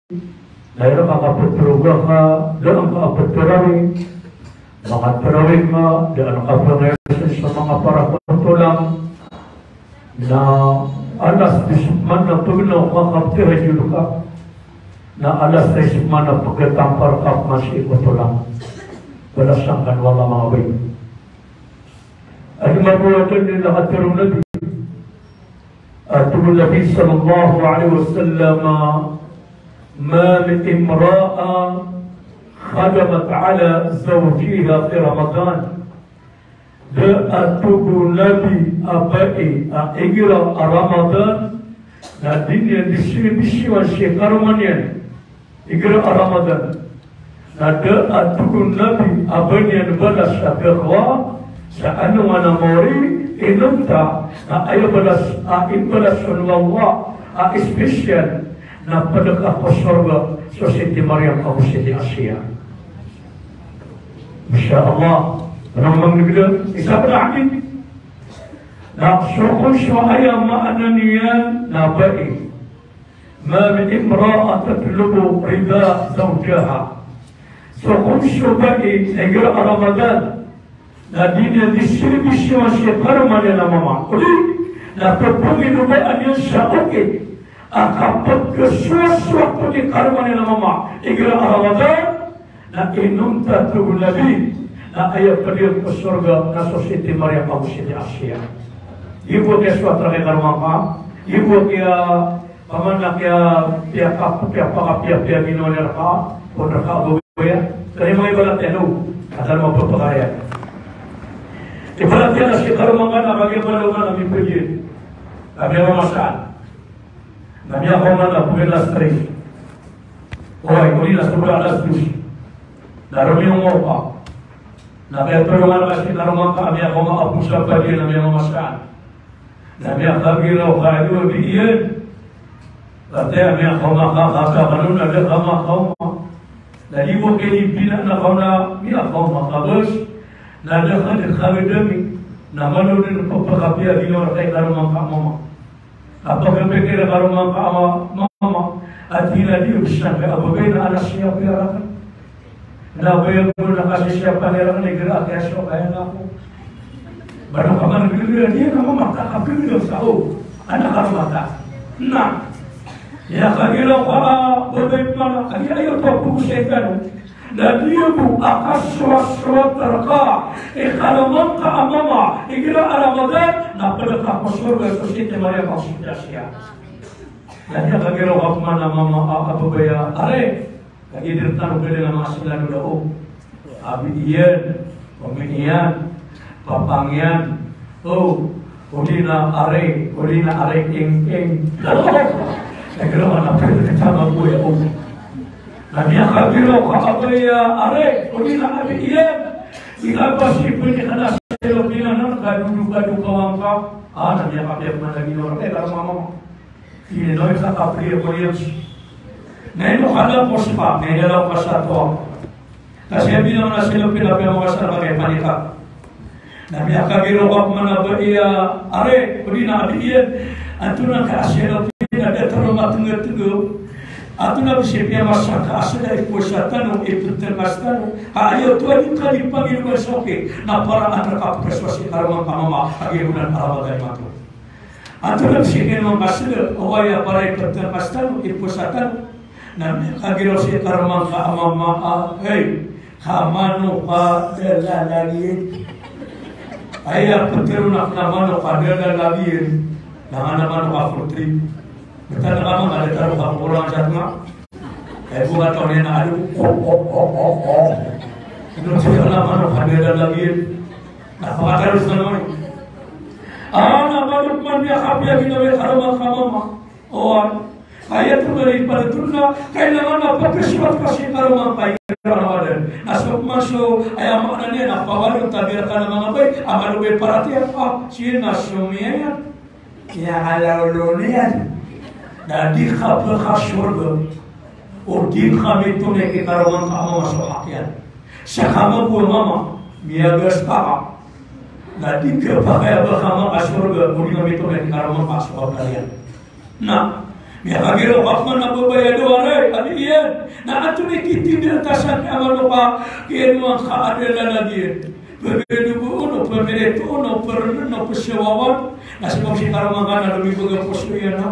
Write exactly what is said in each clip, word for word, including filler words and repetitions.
Na igira ka kaptharoga ka, da angka a ptharawih. Makatharawih ka, da angka a pngayasan sa manga para kotolang. Na alas di sii pman na pagnaw ka kapthahajjud ka. Na alas di sii pman na pagtampar ka pman sii kotolang. Balasan kano o Allah, manga babay. Aya maana niyan na katharo o Nabi, a tig o Nabi sallallahu alaihi wasallam, "Ma min imra'a khadamat ala zawjiha fi Ramadan." Da a tig o Nabi a bai a igira a Ramadan na di niyan di sii, di sii siyowan si karoma niyan. Igira a Ramadan. Na da a tig o Nabi a ba niyan balas a gagawa sa alongan a mawri inonta, na aya balas a ibalas on o Allah a special na pd ka ko sorga so Siti Maryam ago Siti Asiya. Masha Allah. Anong mangnegda? Isa pd a hadith. Na so kon so aya maana niyan na bai Ma min imra'a tatlubu rida zawjiha. So kon so bai a igira a Ramadan na di niyan di sii, di sii siyowan si karoma niyan a mama. Odi na pphanginoba niyan sa okit a kapagkasowasowa ko di karoma niyan a mama igira a Ramadan, na inonta, tig o Nabi, na aya pd iyan ko sorga na so Siti Maryam ago Siti Asiya. Di bo kiyasowa rka i karoma ngka, di bo kiya, paman na kiya, kiya, kiya, kiya, kiya, kiya ginawa niyan rka, pn rka bo ya. Kna i manga ibarat iyan o, adn a mapapakay iyan. Ibarat iyan na si karoma ngka na kagiya pd on na mipd iyan. Kagiya mamasan. Na miyakaoma na pagari alas tres. Oway, odi na sobra alas dos. Na romiyong ka. Na kaya tolongan ka si karoma ngka a miyakaoma a bo sa padi na miyakaoma sa. Na miyakagiraw ka a di iyan. Kataya miyakaoma ka, ka, ka, kano na da ka makaoma. Na di bo kini bina na kaoma, miyakaoma ka bos. Na da ka, da ka, da mi. Na malo dn pphakapiya ginawa rka i karoma ngka a mama. A pagpikir a karoma ngka a mama, a tig iyan a di on sangkai a babay na anak siya piyara ka. Na babay a bo na kasisiyapan iyan rka na igira a kiyasowa ka iyan ako. Ba na kaman gilgil iyan a mama, kakagilgil sa o anak a mama ka. Na, aya kagiraw ka a babay pman a di aya pagpagosay kano. Na di bo a kasowasowa rka i karoma ngka a mama igira a Ramadan, na pd ka ko sorga so Siti Maryam ago Siti Asiya. Na di a kagiraw ka pman a mama a, a babay a, are, kagiya di rktano pd a manga sila dn o, abi iyan, omi iyan, papa iyan, o, odi na are, odi na are, ing, ing. Kagiraw ka na pd ka tama bo ya, o. Na miyakagiraw ka a babay a, are, odi na abi iyan. Di ka ba sii pd i kna sa ilo pinanan, kadodo, kadodo ka wangka. A, na miyakapiya pman lagid o, e, kala mama. Ino i kakapriya ko iyan. Na ino kala ko spa, na ino kala ko satwa. Kasi a bilang na sila pila pila mga sarap ay panika. Na miyakagiraw ka pman a babay a, are, odi na abi iyan. Antonaa ka a sila pila da taro matengga-tengga. Antonaa bisi piyamasa ka a sila i powasa tano, i ptngas tano. A, aya oto a di ka di pangilman sa oki. Na para an rka pkasowa si karoma ngka a mama, a giya onan a Ramadan imanto. Antonaa bisi kino manga sila, oway a para i ptngas tano, i powasa tano. Na miyakagiraw si karoma ngka a mama a, hey, ka manok a da lalagiyan. Aya ptharoon akn a manok a da lalagiyan. Langon a manok a poultry. Btad ka mama, da taro ka korang sa tnga. Ay, bo kataw niyan a ado, o, o, o, o, o. Ino siya na manok a da lalagiyan. Na pakataro sa naman. A, na manok man miyakapiya ginawa i karoma ngka a mama. Oway. Aya tonaa i pd oto na, kailangan a pkhasowa ka si karoma ngka igira Ramadan. Na so pman so, aya maana niyan na pawalo, tabiya rka na manga babay a malo ba i paratiyaya, a, sii na so miyaya. Aya kala olo niyan. Na di ka pkasorga o di ka mitomik i karoma ngka a mama so hak iyan. Sa kama bo a mama, miyagas ka. Na di ka pakay a ba ka makasorga o di ka mitomik i karoma ngka so hak iyan. Na miyakagiraw ka pman a babay a dowa, are, a di Na antonaa i kitinda ta sangkai a manoka, kiyanoan ka a da lalagiyan. Pagado bo on, pamirito on, parnn on, pasawawan. Na sii ko sii karomangan na lomibaga poso iyan a.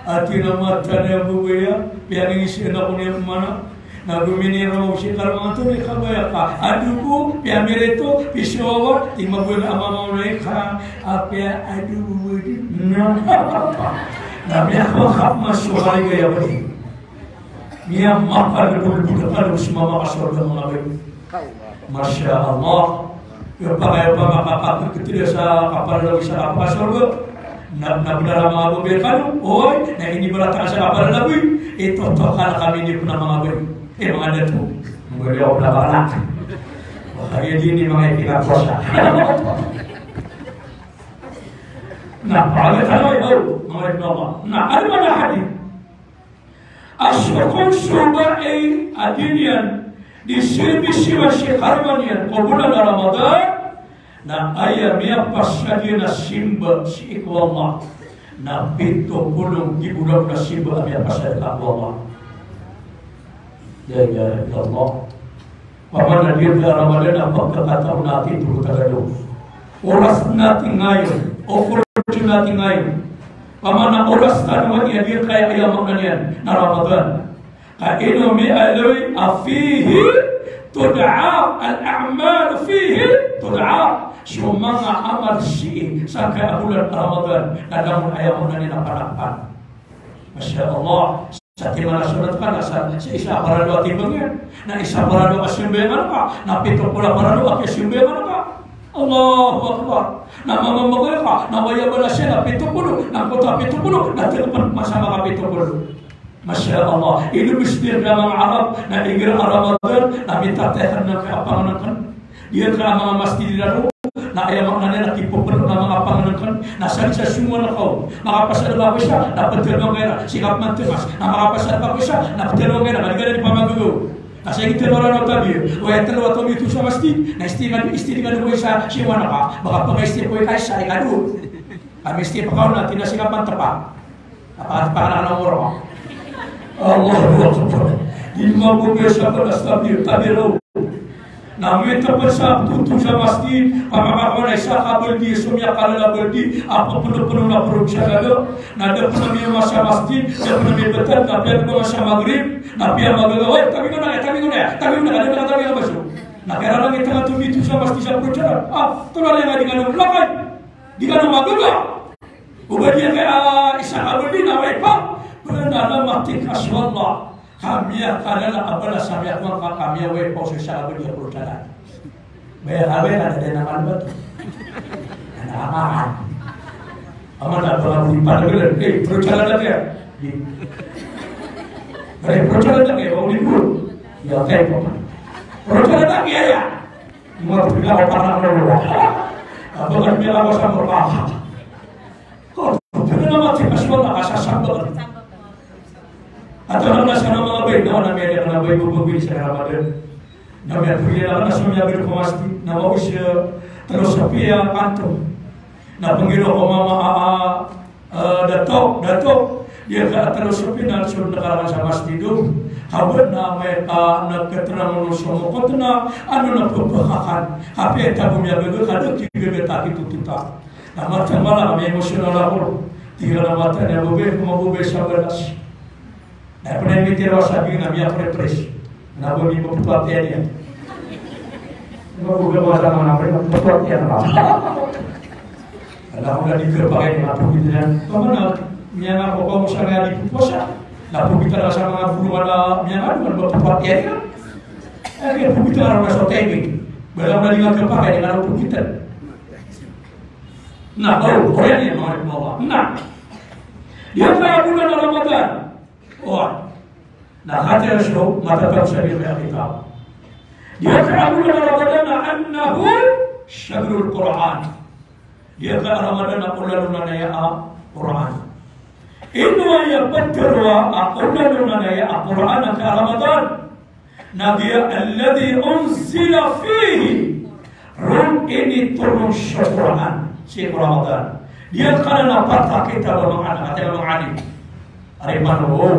Ati na mata niyan bo baya, piyangingisi na ko niyan mana. Na gomini ro sii karomangan, antonaa i kabaya ka. Ado bo, piyamirito, pisawawan, tima bo na a mama on a ika, apiya ado bo bo di. Na. Na miyakapakamas so kaligaya bo di. Miyamapalbodbod a kalo so mama ka sorga, manga bai. Masha Allah. Iyo pangaya pangakakakitida sa kapalalagoy sa kapakasorga. Na, na bnar a manga babay kano, oy, na inibarat ka sa kapalalagoy. Ito, to, kala kami ni pn a manga bai. Eh, manga dato. Manga dato, manga dato. Wah, kaya di ni manga ipinapasa. Na, pangaya kano, oy, manga ipinapasa. Na, ano man a hadith? A so kon so bai a di niyan di sibisiba si karoma niyan ko bolan a Ramadan, na aya miyapasad iyan a simba sii ko Allah, na pito polo nggibo ragon a simba a miyapasad ka ko Allah. La ilaha illallah. Pamana di rka Ramadan a pagkakataon a titho tano. Oras na tingayo, opportunity na tingayo. Pamana oras tano a di rka, aya maana niyan na Ramadan. Ka ino miyaaloy a fihi tud'a al-a'mal, fihi tud'a. So manga amal sii sangkai a bolan Ramadan na langon, aya maana niyan na panapan. Masha Allah. Sa timan a solat ka na sa, sa isa a parado a timbang iyan. Na isa a parado a kasimbayangan ka. Na pito polo a parado a kasimbayangan ka. Allahu Akbar. Na mamamagay ka. Na aya balas iyan na pito polo. Na angkoto a pito polo. Na telo pn masa makapito polo. Masha Allah. Ino misdir na manga Arab. Na igira a Ramadan. Na mitatay ka na kapangnngkn. Di rka a manga masjid iran on, na aya maana niyan na kipopolo na manga pangnngkn, na sa di sa songowan ka on. Makapasad ka ko isa, na ptharoon ka iran, sii ka pman tmas. Na makapasad ka ko isa, na ptharoon ka iran, na di ka dn ipamagaga. Na sa igi tharoon o tabiya, aya tlo a tomito sa masjid, na isti ka dn, isti ka dn ko isa, songowan ka. Baka pn ka isti ko ikaisa, ikadowa. Ka misti pkaona, tina sii ka pman tpa. Apa, apa, anak-anak orang. Allahu Akbar. Di mambo besa pada stabil, tabi raw. Na mita pesa tutu sa masjid, pamakakowa na isa ka baldi, so miyakalala a baldi, a pphnophno na poro sa lalo, na da pn a miyamasa masjid, da pn a miyabtad, na piyabtad sa Maghrib, na piyamagaga, "Oy, tabi ko na, tabi ko na, tabi ko na, kada na tabi ko na baso." Na kaya lang ita nga tumitu sa masjid sa poro sa lalo. Ah, tolong ya, di kano lakay, di kano magaga. Oba di aya isa ka bodi na waipa, pn a na matik a so Allah. Ka miyakalala a balas a miyakowa ka, ka miyawaipa so isa ka bodi a poro sa lalo. Baya ka baya ka da dn a malbat. Ana amaan. Aman a bala bodi pala bala, eh, poro sa lalo kaya. Di. Bala poro sa lalo kaya, o di poro. Ya, kaya poro. Poro sa lalo kaya, ya. Mabila ko pala ko. Apa kan bila ko sa poro. Ko, pwede na matik a so Allah, asasambal. At alam na sana mga bay, na, na may, na may bubugin sa Ramadan. Na may pwede na, na sa mga bin ko masjid, na mawis, eh, tlo sa piya kanto. Na pangilo ko mama, a, a, eh, dato, dato. Di ka tlo sa piya na so nakarakan sa masjid do. Habot na may ka, na keterangan so mokot na, ano na pagpakakan. Hapi ay tago miya gaga, kada kigaga taki tututa. Na mata mala, miya-emosyonal ako. Tig iran a mata niyan, babay, ko mababay sa balas. Na pn a mitiro sa bing na miyaprepres. Na ba miyapopotoat iyan. Mababay sa mana, miyapopotoat iyan ba. Ala ko na di kapakay na pagitran. Pamana, miyangakowa ko sa nga di pupasa. Na pagitran sa mga bulong ala, miyangakowa, miyapopotoat iyan. Eh, pagitran na so timing. Bala ko na di nga kapakay na pagitran. Na, o, o, iyan, iyan, manga Allah. Na, di aya ka a bolan a Ramadan. O, na, hati a so, matatago sa di aya kitab. Di aya ka a bolan a Ramadan na annahu shahrul Qur'an. Di aya ka a Ramadan na olan o nanaya a Qur'an. Ino aya ptharoa a olan o nanaya a Qur'an a ka a Ramadan? Na giya alladhi unzila fihi, ron initoron so Qur'an sii ko Ramadan. Di aya ka na patak kitab a manga alim, a manga alim. Ari man o.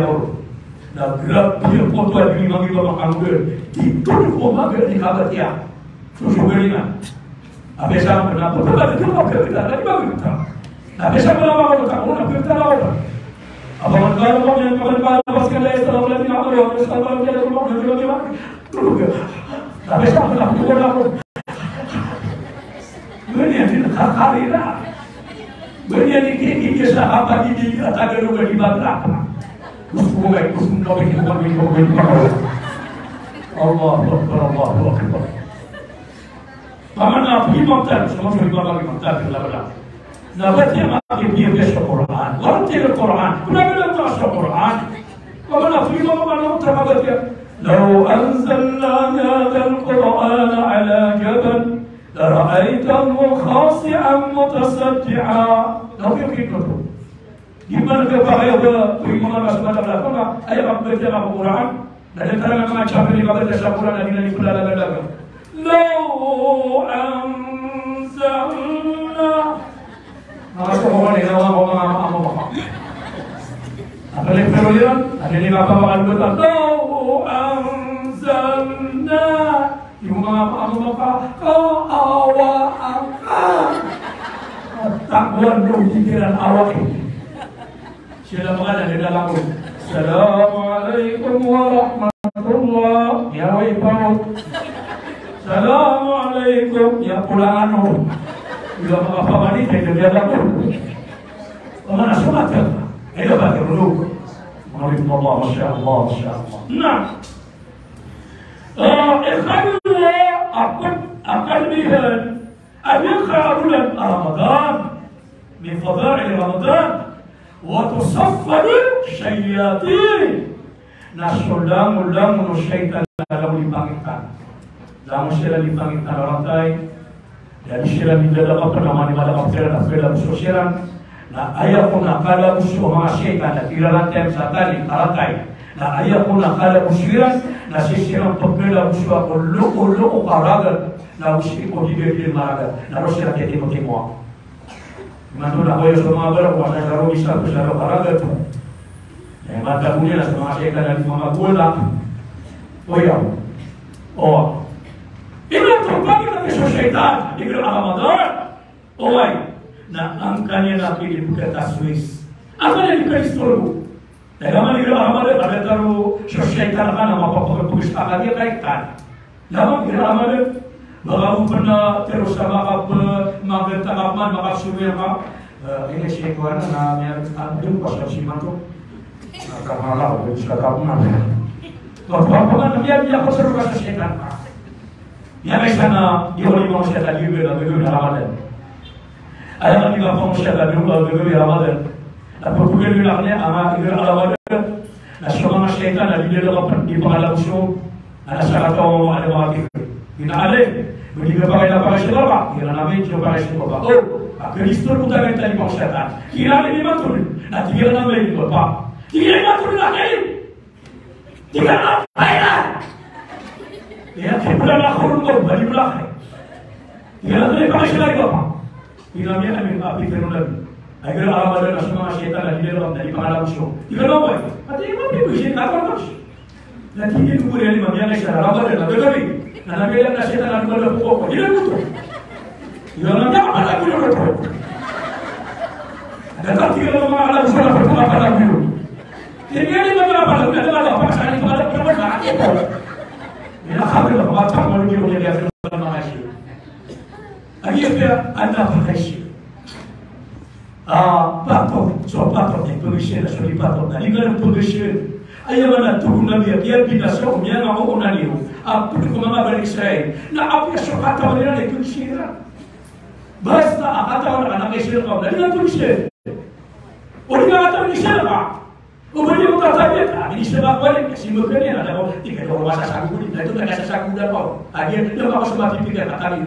aya ko. Na grabe ko to a di magi ba makanggol. Di to ko magi di kabatiya. So, so gari na. Abe sa ko na, pagkakita, pagkakita, pagkakita. Abe sa ko na, pagkakita, pagkakita. Apa man kala mo, yan, apa man kala, pas ka na, isa, wala, di na, wala, isa, wala, di na, wala, di na, wala. Abe sa ko na, pagkakita. Bani yan, di na, kakari na. Bani yan, di, di, di, sa, apa, di, di, di, taga, di, di, bagla. Gusto ko, gusto ko, gusto ko, gusto ko. Allahu Akbar, Allahu Akbar. Pamana pimagtan, sa mga pimagtan, pimagtan, pimagtan. Na ba tiya makibiyabiyas sa Qur'an? Walang tiya Qur'an. Kuna ba lang sa Qur'an? Pamana pimagtan, pamana pimagtan. لو أنزلنا هذا القرآن على جبل لرأيته خاشعا متصدعا. Na ogaid oto. Di man kapakay a ba, ko ikaoma ka so mata a ba, aya kapakay a ba Qur'an, na di ka na manga chapel i kapakay a Qur'an na di na di pala laga-laga. Law anzalna. Manga so ko ni, manga, manga, manga, manga. Apa lagi pero yan? Ada ni kapakay a ba, law anzalna. Di ko manga, manga, manga, ka, awa, ang, ah. Takuan ko, di kiran awa. Sila manga na, di na lang ko. Assalamu alaikum warahmatullah. Ya, wa ikaw. Assalamu alaikum. Ya, pulangan mo. Di ka makapamani, kaya di na lang ko. Pamana sumat ka. Ay, dapat ka bulog. Wa alaikum Allah, masya Allah, masya Allah. Na. Ah, ikhwan, a pd, a kalbihan, a miyakaabulan a Ramadan, min fadail Ramadan, wa tusaffadu shayatin. Na so langon-langon o shaytan na langon i pangitan. Langon siran i pangitan a ratay, na di siran di dadakapn a mani madakap siran a pkalaboso siran. Na aya kon a kalaboso o manga shaytan na tig iran a ratay sa tali a ratay. Na aya kon a kalaboso iran na sii siran pkalabosoa ko loko-loko ka ragat. Na o sii ko didadida a ragat. Na roo siran tiyatimotimoa. Imanto na koya so manga bala ko asar o isa ko sa loko ka ragat. Eh, mata ko niyan na so manga shaytan na di manga bola. Oya. O. Imanto pagitag so shaytan, di kira a Ramadan. Oway. Na angkaniyan a pd i pkataswis. Angkaniyan a pd i pkastorbo. Na giyangkai a Ramadan, a datar o so shaytan ka na mapapagpagis ka kadiya kaitan. Na giyangkai a Ramadan, ba ka bo pn a tero sa makap, makap, makap, makap sumiya ka. Eh, ini shaytan na miyar, ah, dun pa sa simanto. Kakamala, dun sa kakamala. Ba, ba, ba, na miyar, miyar ko sa ruka sa shaytan ka. Miyakaisa na, di ko lima ko siya tagi, ba, ba, ba, Ramadan. Aya ka di ka pangosiyat a di ko gagawii Ramadan. Na pagpagawii na kaniya, a, aya a Ramadan. Na so manga shaytan na di dn a kapn di pangalaboso. Na sa kataw a manga alim a tig iyan a alim, ba di ka pakay na pakay si baba? Iran a manga di pakay si baba. O, a Kristo ko tagan tano i pangosiyatan. Kira di matulid. Na tig iran a manga di baba. Tig iran a matulid na kay Tig iyan a, "Ay na!" Iya, kibla na ko ron ko, bali bla ka. Tig iyan a, "Ito na ipakasila ko pa." Tig iyan a, "Amin, amin, amin, amin." Ay, pero alam mo na so manga shaytan na di nila, na di pangalaboso. Tig iyan a, "Why?" Ati, "Ito, ito, ito, ito, ito." Na tig iyan a, "Ito, ito, ito, ito, ito." Na nabi iyan na shaytan na di pangalaboso. Tig iyan a, "Ito." Tig iyan a, "Ito, ito, ito, ito." Na tig iyan a, "Manga alaboso na pangalaboso." Tig iyan a, "Ito, ito, ito, ito, ito." Aya patot, so patot i pagashar, so di patot na di ka pagashar. Aya maana, tig o Nabi a kiyabinasa o miyanga o onani o a pd ko manga Bani Israil na apiya so katawan iran na ipagashar iran. Basta a katawan iran na kaashar ka, na di ka pagashar. O di ka katawan i ashar ka. O ba di mo tatabiya, a, di siya ba pwede, kasi mo kanya na daw, di ka daw masasagod, na ito na kasasagodan pa. A, di, di ba ako sa matipid ka, tatabi.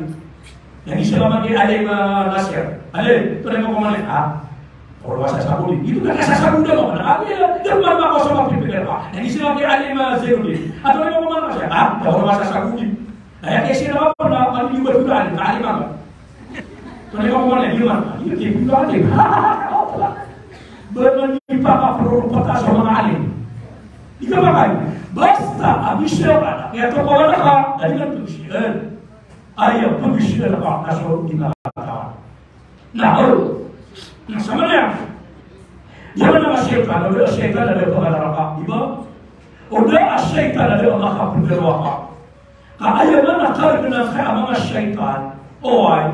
Na di siya ba magi alim, ah, Nasir. Alim, ito na mo kumali, ha? Ako masasagod. Ito na kasasagodan mo. Na, a, di, di ba ako sa matipid ka. Na di siya magi alim, ah, Zainuddin. Ato na mo kumali, ha? Ako masasagod. Aya kiyasira ka na, ano, di ba, di ba, alim, alim ako. Ito na mo kumali, di ba? Di, di, di, di, di. Ba, di, di, pakapro, pata sa manga alim. Di ka makay. Basta a mishara na, kaya to kawan ka, na di ka pagsiyan. Aya pagsiyan ka, na so di na ka. Na, o. Na, sa manga. Di ba na shaytan, o da a shaytan a da a pakalaraka, di ba? O da a shaytan a da a makapagdaraka. Ka aya maana a kargn angkai a manga shaytan, oway,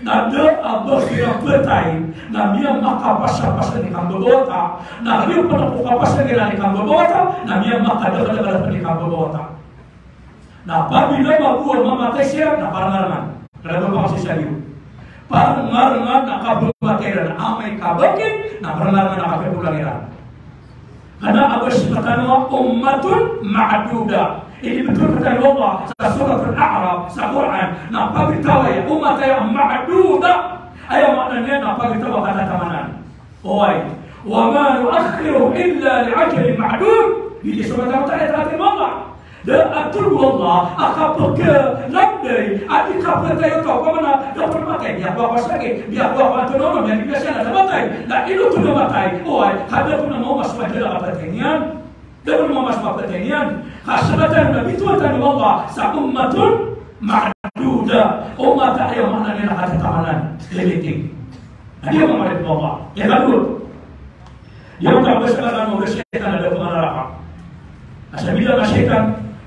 na da a ba kiran ptay, na miyamakapasapasa i kambabawata, na riyo pn ko kapasa iran i kambabawata, na miyamakadakadakl pn i kambabawata. Na apabila mambo a mamatay siran, na parngarngan. Kna ba pakasisaliyo. Parngarngan a kabamatay iran, amay ka bangkit, na parngarngan a kapagkulang iran. Adn a ba sii rktano a ummatun ma'dudah. Inibtho rktano o Allah sa Suratul A'raf sa Qur'an na pagtaw aya, ummat aya ma'dudah. Aya maana niyan na pagtaw a katatamanan. Oway. Wa ma nu'akhkhiruhu illa li ajalin ma'dud. Giyoto so matamatay a katatamanan. Da a tig o Allah a kapkhalanday a di kapatay oto, opama na da pn matay, miyakowa ko sakit, miyakowa ko antonaa, miyakowa ko sakit, da matay. Na ino oto na matay? Oway, ka da pn maoma so ajal a kapatay niyan. Da pn maoma so kapatay niyan. Ka sabap na bitowan tano o Allah sa ummatun ma'dudah. Ummat a aya maana niyan na katatamanan. Limiting. Na di a maoma o Allah. Ikadowa. Di a maoma o Allah sa katatamanan o shaytan a da pn a naraka. Asar a bilang a shaytan,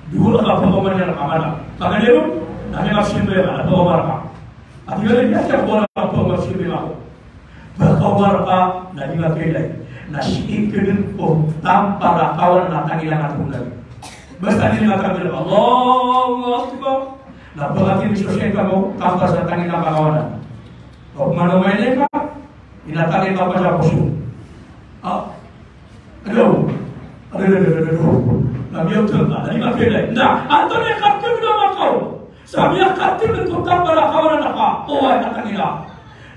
dowa a kapakaoma niyan a naraka a mala. Paganay ron, na miyakasimba iyan a kapakaoma a naraka. Ati gala niyan a kapakaoma a naraka. Pakaoma a naraka na di nga kailay. Na sii kdn ko tampar a kawanan a tangila na tonggal. Basta di nga tanggal, Allahu Akbar. Na pakatinggi so shaytan ko tampar sa tangila na kawanan. O mano mailay ka, inatake ka pa sa poso. Ah, ado. Ado, ado, ado, ado, ado. Na miyaotol ka, na di nga kailay. Na antonaa i kapkhaolawla makaw sa miyakatindg ko tampar a kawanan ka, oway, a tangila.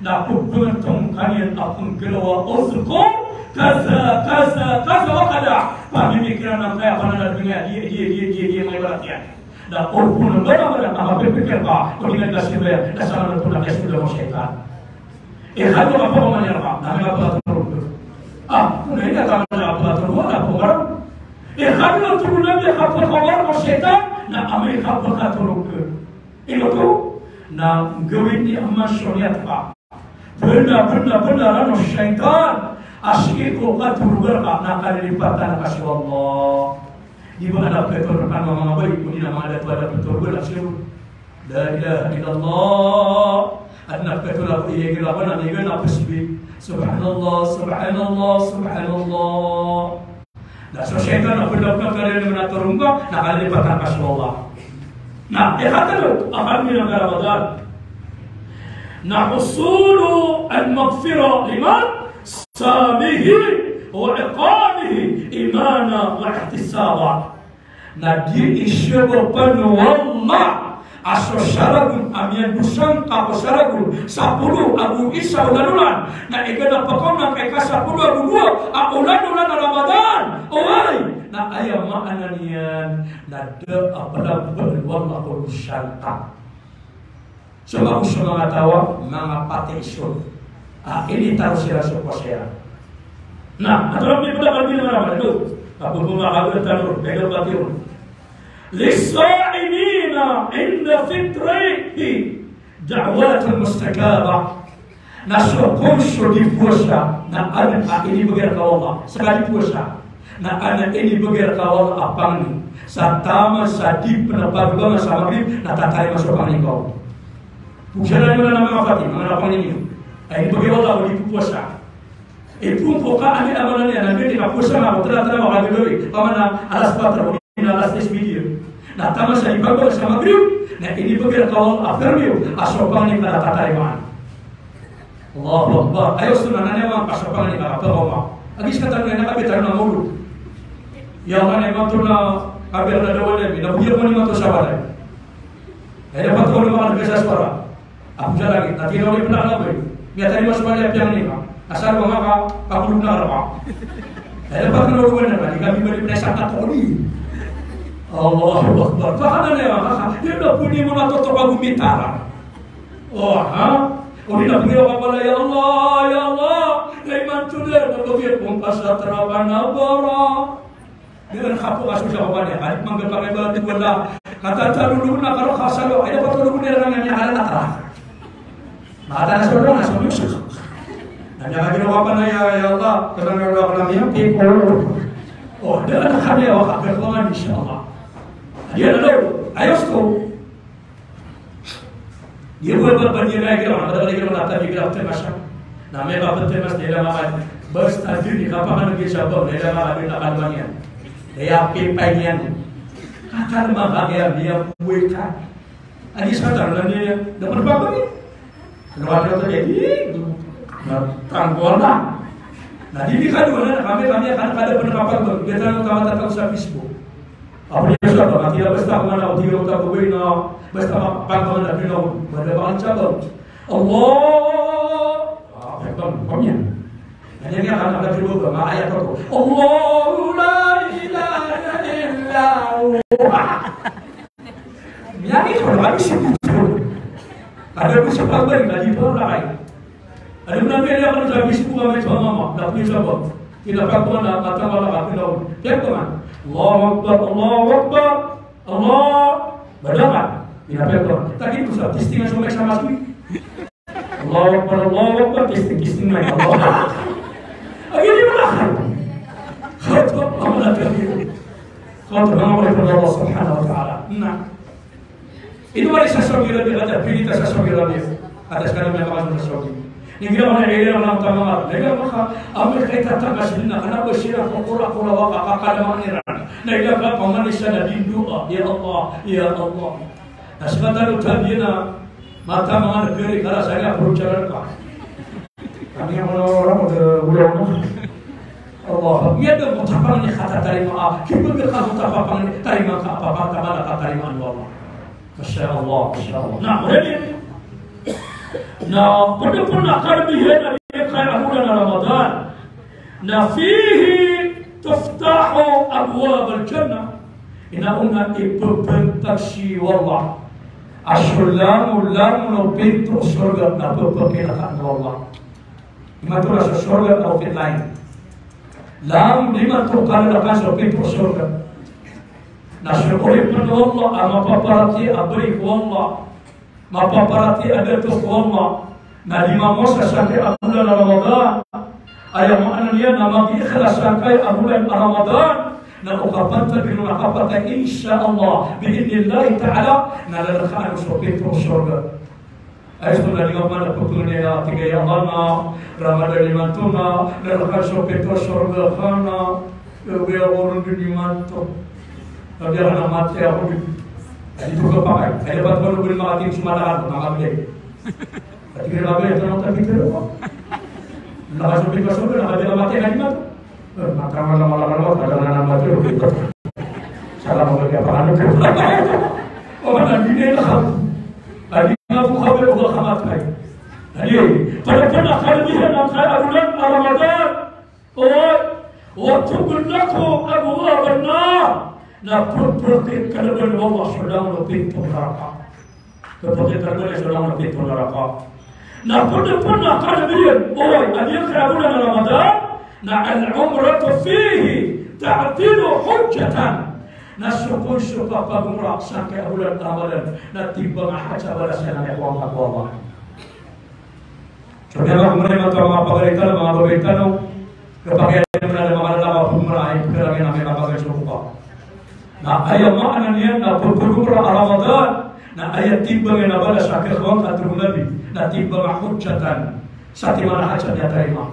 Na pphangtong ka niyan a pnggiraw a udhkur kaza, kaza, kaza wa kaza. Pamimikiran angkaya a kanan a doniya, di, di, di, di, di, manga ibarat iyan. Na o pn a mala-mala a mapipikir ka, o di nga kasimba iyan, na samanoto na kasimba o shaytan. Ikadowa a kapakaoma niyan a naraka, na amay ka pkatorog. Ah, o na ino a tama na pkatorog, na pkaoma. Ikadowa a torogan iyan a kapakaoma o shaytan, na amay ka pkatorog. Ino oto, na gawii niyan a mansoniyat ka. Bnar, bnar, bnar, ano, shaytan. A sii ko katorogan ka na kalilipatan ka so Allah. Di ba adn a ptorogan a manga bae, odi na manga dato a da ptorogan a sii ron. La ilaha illallah. Adn a ptorogan a igira ko na migira na psbi. Subhanallah, subhanallah, subhanallah. Na so shaytan na pd a pd a kalilipatan ka so Allah. Na ikatlo a kalilipatan ka Ramadan na husulu al-maghfirah liman samihi wa iqamihi imanan wa ihtisaban. Na di isogo pn o Allah a so saragon a miyandosa ngka ko saragon sapolo ago isa olan-olan, na igira pakaoma ngka i kasapolo ago dowa a olan-olan a Ramadan. Oway, na aya maana niyan na da a palagoan o Allah ko dosa ngka. So ba ko so manga taw a manga pati iso a initaros iran so powasa iran. Na antonaa i pd a kalbi iran a Ramadan? Ino a pd a kalbi iran a Ramadan? Lis-sa'imina inda fitrihi da'watun mustajabah. Na so kon so di powasa na adn a inibgay rka o Allah. Ska di powasa na adn a inibgay rka o Allah a pangni sa taman sa di pn a pagbangan sa Maghrib na tatarimaan so pangni ka. Powasa na di man a manga pati, manga pangni niyo a inibgay o Allah ko di powasa. Ipoon ko ka ani a maana niyan na gii ka powasa na ko tira-tira maka gagawii. Opama na alas kuwatro, odi na alas tres medium. Na taman sa di pagbangan sa Maghrib na inibgay rka o Allah a permi a so pangni ka na tatarimaan. Allahu Akbar. Aya osto na niyan a manga kasapangni ka na pakaoma. Agi ska tano na kapitan na molo. Ya Allah, na imanto na kabir na da walay mi, na bogyan ko na imanto sa walay. Aya dapat ko na manga nagasa sa para. Ako sa lagi, na tinaw ni pnakalaboy. Miyatarima so walay a piyangni ka. Asar ba nga ka, kakulog na ka. Aya dapat ko na lugan na ka, di kami ba di pnaisak na toni. Allahu Akbar. Baka na niyan, baka, di na pwede mo na toto ka gumitara. O, ha? O di na pwede ka pala, ya Allah, ya Allah. Na imanto na, na pwede kong pasatra ka na bara. Di na kapo ka so sa kapal iyan. Kalit mangga pa kayo ba, di wala. Katatalulog na karo kasalo. Ay, dapat tulog na lang niyan, halal na tara. Mata na sa ulo, na sa ulo. Na niyan ka ginawa pa na, ya, ya Allah, kailangan wala ko lang yan, tipo. O, di na kami, o, kapag ko nga, insya Allah. Di na daw, ayos ko. Di bo ba, ba niyan na igira, na ba igira, na tabi igira, ptmasa. Na amay ka ptmas, di na maka, basta di ni, kapakan na gisa ba, di na maka, di na kalma niyan. Di na pipay niyan. Kakalma ka, kaya niyan, buhay ka. Agi sa taro na niyan, dapat ba ba ni? Ano ka dapat niyan? Ih, na, tanggol na. Na di di kado na kami, kami akan kada pn kapagbago. Biyatan ko tamatatago sa Facebook. Apo niyo sa ba, mati na basta ko man ako, di ko tago ba na, basta ma-, pagbago na pino, bada ba ang sabaw. Allah! Ah, pagbago, pamyan. Kanya niya kan, ada dilo ba, maayat ako. Allahu la ilaha illa huwa. Miyagi ko na, miyagi si Buto. Kada ko sa pagbalik, na di po na kayo. Alam mo na, kaya ako nagsabi si Buto, may pamama, na po yung sabot. Kinapagpuan na, mata wala ka, pinaw. Kaya ko man, Allahu Akbar, Allahu Akbar, Allah. Badakan, kinapagpuan. Tagi ko sa, testingan sa may sama sui. Allahu Akbar, Allahu Akbar, testing, testing, may Allah. Agi di mo na. Kaya ko, ang mga tabi. Kaya ko, ang mga Allah subhanahu wa ta'ala. Na. Ino ba sa Saudi Arabia, kata, pinita sa Saudi Arabia. Kata, sekarang may makasunod sa Saudi. Nigira ko na, nigira ko na, tama nga. Nigira ko ka, amay ka itatanga sila na, kna ba sila ko kora-kora wa ka, kakalaman nira. Na ila ka, pamanisa na din doa, ya Allah, ya Allah. Na sa mata lo tabi na, mata mga nagari, kala sa niya, approach ka. Kami ang mga orang, mga ulaw na. Allah, miyada mo tapang ni kata tarima, ah, kipag ka mo tapang ni tarima ka, apa, apa, tama na katarima ni Allah. Masha Allah, masha Allah. Na, already. Na, pwede po na karamihan na rin kaya bulan na Ramadan. Na fihi tuftahu abwab al-jannah. Ina ona ipepentag si Allah a so langolangon o pinto o sorga na pepakilaka o Allah. Imanto na so sorga na okit lain. Langon imanto kalalakan so pinto o sorga. Na so oripn o Allah a mapaparatiyaya a bri ko Allah. Mapaparatiyaya a dato ko Allah. Na di mamasa sangkai a bolan a Ramadan. Aya maana niyan na magiikhlas sangkai a bolan a Ramadan. Na o kapantag iyan a kapatay, insha Allah, bi idhnillahi ta'ala, na lalkaan so pinto o sorga. Aya so na di mamana pepengni a tig iyan a Ramadan imanto na lalkaan so pinto o sorga ka na, ya, baya ko ron di imanto. Sabi ako na mati ako di. Adi to kapakay. Aya ba to ba makating so mata ka, makabigay. Ati kira ba ito na tapi kira ko. Nakasabi ka sabi, nakabi ka mati ka di ba? Eh, mata wala, wala, wala, wala, wala, wala, wala, wala. Salah mo kaya pa ano ko. O, na di na ako. Adi nga po kami o kamatay. Adi, pada pn a kalbihan a kaya a bolan a Ramadan. Oy, wa tughlaqu abwaban nar. Na pepekikalaban o Allah so langon o pinto naraka. Pepekikalaban so langon o pinto naraka. Na pd pn a kalbihan, oy, a di kaya bolan a Ramadan, na al-umratu fihi ta'dilu hujjatan. Na so kon so kapagomra sangkai a bolan a Ramadan, na timbang a hajj a balas iyan a miyakaoma ko Allah. So, kaya mga kumare, mga pagari tano, mga babay tano, kapag iyan na mga lalaki, mga pagari na may mga bagay sa buka. Na aya maana niyan na pagpagumra a Ramadan, na aya timbang iyan a balas a kiyawang a tig o Nabi, na timbang a hujjatan, satiman a hajj a miyatarima.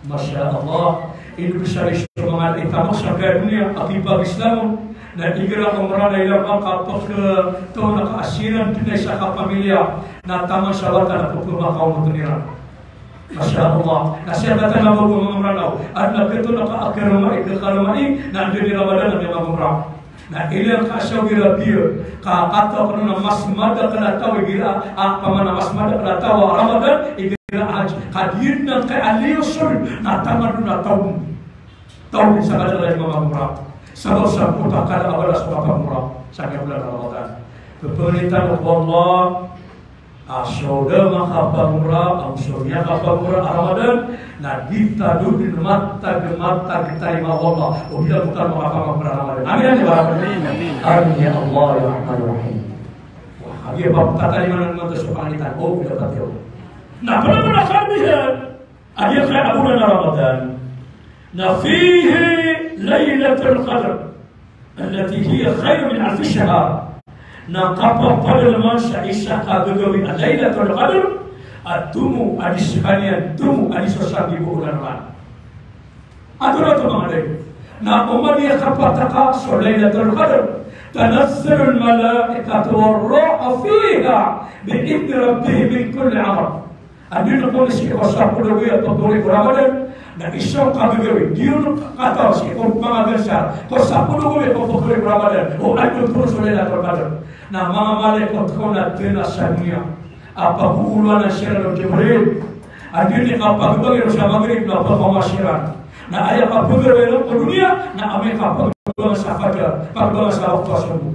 Masha Allah. Ino bsari so manga itama sa kaya doniya a kipag-Islam, na igira umra na ila makapag, eh, taw na kaasiran dn sa kapamilya, na taman sa wata na pagpamakaw mo doniya. Masha Allah. Na siya kata na bago manga umra na, adn a kito na ka akaromai, kakaromai, na anda di Ramadan na miyamangumra. Na ilay ka Saudi Arabia, ka kataw kano na mas madakl a taw igira, a, pamana mas madakl a taw a Ramadan, igira hajj. Ka di na kay aliyo sol, na taman na taw. Taw sa kadakl a miyamangumra. Sabap sa pota kala a balas a kapamangumra. Sa kiyabolan a Ramadan. Pepengni tano ko Allah. A so da makapagumra, a so miyakapagumra a Ramadan, na di ta dn matag, matag tarima o Allah. O di ta makapagumra a Ramadan. Amin, amin, ya Rabbal alamin. Amin, amin. Amin, ya Allah, ya Rahman, ya Rahim. Wa, agi pa tatarima na naman ta so pangitan. O, dapat ya. Na pd pn a kalbihan a di kaya a bolan a Ramadan. Na fihi Laylatul Qadr. Allati hiya khayrun min alfi shahr. Na kapapadalman sa isa ka gagawii a Laylatul Qadr, a tomo a di skaniyan, tomo a di so sanggibo olan. Antonaa oto manga day? Na oman i kapataka so Laylatul Qadr, tanazzalul malaikatu war ruhu fiha bi idhni rabbihim min kulli amr. Anda dn ko sii ko sapolo ago aya a pagori ko Ramadan, Na isa on kagagawii, di on kataw sii ko manga gansa ko sapolo gawii ko pagari ko Ramadan, o aya oto so Lailatul Qadr. Na manga malaikot ko na dn a sa doniya a pagoolowan siran o Jibril. A di niyan kapagabagi ron sa Maghrib na pagawasa siran. Na aya kapagawii ron ko doniya na amay kapagabagi sa Fajar, pagabagi sa wakto a sobo.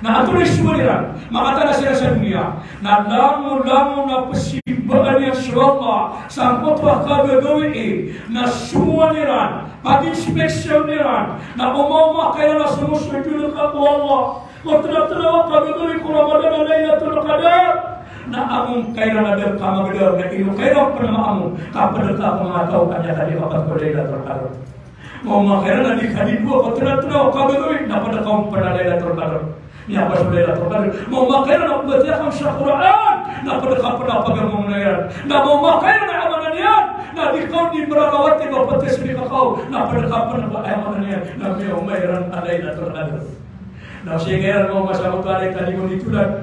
Na antonaa i sowa iran? Makatana siran sa doniya na langon-langon a pzisimbaan iyan so Allah sangkoto a kagagawii, na somowan iran, pag-inspeksiyon iran, na omaoma ka iran a somosojod ka ko Allah. Ko tnatnaw a kagagawii ko Ramadan a Lailatul Qadr. Na amay ka iran a da kamagdar, na ino ka iran pn maamo, ka pd ka ko manga taw a di kadi kapat ko Lailatul Qadr. Maoma ka iran a di kadi dowa ko tnatnaw a kagagawii, na pd ka on pn a Lailatul Qadr. Miyabasa o Lailatul Qadr. Maoma ka iran a pmbatiya ka on sa Qur'an, na pd ka pn a pagamangona iran. Na maoma ka iran a aya maana niyan na di ka on di mbarakawati ba ptasbih ka on, na pd ka pn a aya maana niyan na miyaoma iran a Lailatul Qadr. Na sii ka iran maoma sa oto a Lailatul Qadr.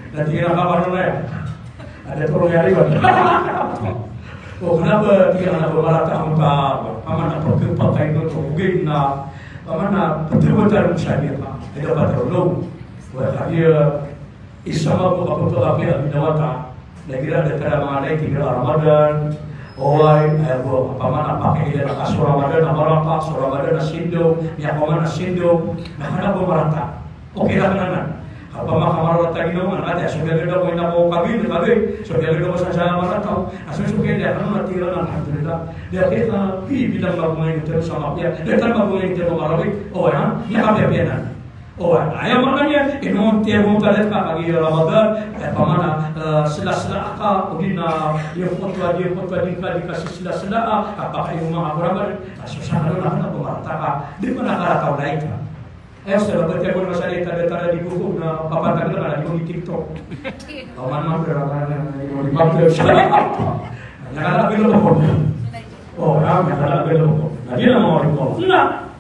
Na tig iyan a kamarona iyan a da toro iyan iba. O kna ba tig iyan a ba marata a mota, paman a pkhapakay oto, ogaid na paman a pthawatar on sa aya ka. Aya ba toro no. Wa kagiya isa mambo a kapthawatar a binawata. Na igira a datar a manga lait igira a Ramadan, oway, aya bo, paman a pakailan ka so Ramadan a marata, so Ramadan a sindaw, miyakoman a sindaw, na kna bo marata. Okay la kna anan. Ka opama ka marata a ginawa, na aya so biyagad ako ina ko kagawii, kagawii, so biyagad ako sa sa marata. Na so so kaya kna na tig iran, alhamdulillah. Di kaya ka, di bilang mabongay tano sa mapiya, di tano mabongay tano marawi. Oway, ha? Miyakapiyapiya anan. Oway, aya maana niyan, ino tiyago ta dn ka kagiya Ramadan, aya pamana, eh, sla-sla ka, odi na, di khutbah, di khutbah, di ka, di ka sla-sla ka, kapakaoma ka ko Ramadan, a so sa kano na kna ko marata ka, di pn a karata o lait ka. Aya so ba tiyago na sa lait ka, di tara di buko, na papatag na, di ko di TikTok. Paman man, di ko di mag-, na kala bilo ko. O, na, na kala bilo ko. Na di na mawari ko. Na,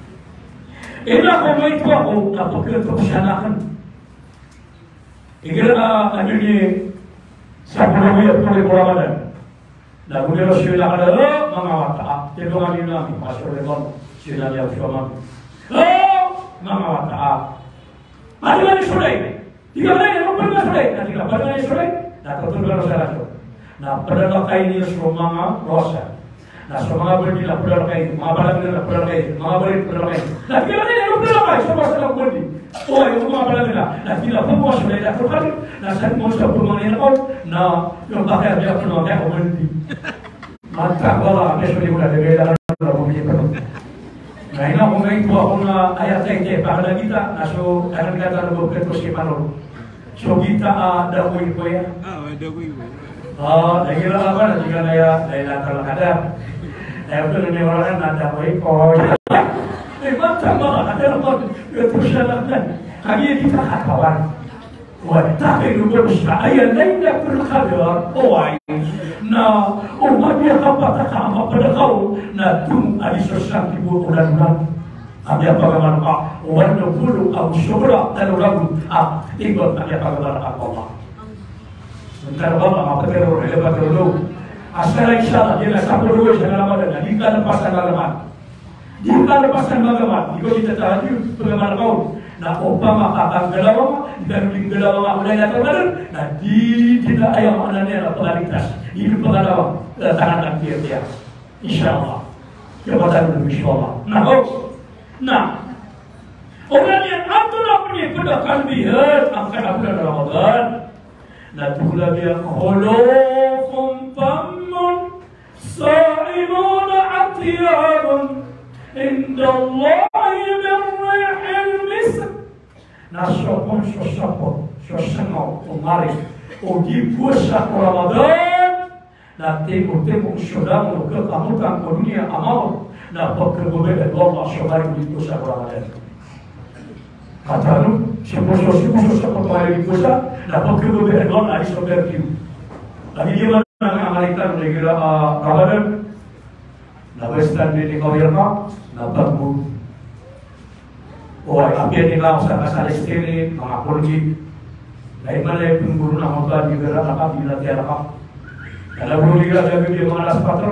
Ina ko maito ako na pkhatopisan akn. Igira a, ano ni, sa polo a polo ko Ramadan. Na go di Rasul a kala, o, manga wata a. Tindongan iyan ami, pastor Rebon, sila niya usama. O, manga wata a. Ano ni Sulay? Tig iyan a, "Ano pn a Sulay?" Na tig iyan a, "Pn a Sulay?" Na totol iyan sa rasul. Na plalakay niyan so manga rosa. Na so manga bandi na plalakay, manga balangda na plalakay, manga bari plalakay. Na tig iyan a, "Ano plalakay?" So manga sa bandi. O, aya manga balangda. Na tig iyan a, "Pn a Sulay na plalakay." Na sa manga sa pn manga ina ko, na ino pakay a di ako pn manga bandi. Mata wala, apiya so di ko na dagay lang na bumili pa. Na ina ko maito ako na aya tay tay pakala kita, na so, ayan kita na bukit ko si Manong. So kita, ah, dakoy ko ya. Ah, dakoy ko. Ah, lagi lang ako, na di ka na ya, dahil lang talaga da. Dahil ko na niwala na dakoy ko. Eh, mata wala, apiya lang ako, ito siya lang na. Kami kita katawan. Wa taqidu, bo sa aya Lailatul Qadr, oway, na o mabiyakapataka a mapd ka on na tomo a di so sangkibo o lanolang a miyapagamal ka, o walo polo ago sobra a lanolang a timbang a miyapagamal ka ko Allah. Sementara ba mapd ka on, aya ba toro. Asal, insha Allah, di na sapolo sa Ramadan, di ka lepas sa Ramadan. Di ka lepas sa magamal, di ka di tatahajud, pagamal ka on. Na opama ka kanggalaw, di ka di nggalaw a Lailatul Qadr, na di, di na aya maana niyan na pagaligtas. Di di pagalaw, eh, tangan a kiyakiya. Insha Allah. Kiyapatan, insha Allah. Na, o. Na. Ogaid iyan, antonaa pn i pd a kalbihan angkai a bulan Ramadan. Na tolad iyan, khuluqun fammun, sa'ilun atyabun indallahi min rihil misk. Na so kon so sapot, so sngaw o mari o di powasa ko Ramadan, na timo-timo so langon o kakamotan ko doniya a mawri, na pkhababayaan o Allah so mari o di powasa ko Ramadan. Katawan, so kon so, so kon so sapot o mari o di powasa, na pkhababayaan o Allah a di so perfume. Lagid iyan a manga Amerikano, na igira a Ramadan, na western, di di kawir ka, na pagbo. Oway, apiya di ka sa kasal istiri, manga Colgate. Na imanto na ipnggoro na manga di gara na ka, di na tiyara ka. Na lagid igira a gawii di manga alas patro.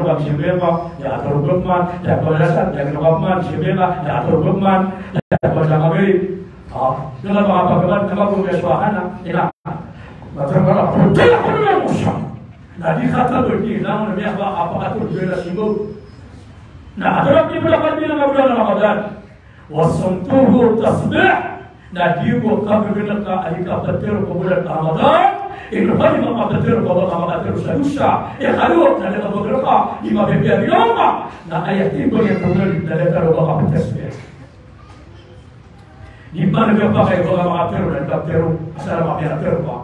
Ino ka misimba ka, aya katharo ko pman, aya kabalasan, aya kinowa pman, misimba ka, aya katharo ko pman, aya kabalasan ka. Ah, ino ka manga pagkaman, ino ka manga pagkaman, ino ka manga pagkaman, ino ka manga pagkaman. Na di kata bo di, na miyaka, apa katharo ko na simba. Na atharo ko di bo na kalbi na mabda na Ramadan. Wa sawmuhu tasbih, na di bo kagegeneka a di kapetero ko bolan a Ramadan, ino ka di makapetero ko bolan a makatero sa dosa. Ikadowa, na di kagegeneka, di mapipiya di loma, na aya timbang iyan ko bolan, na di ka di makapetero. Di man ka pakay ko bolan a makatero, na di kapetero, asal a mapiya tero ka.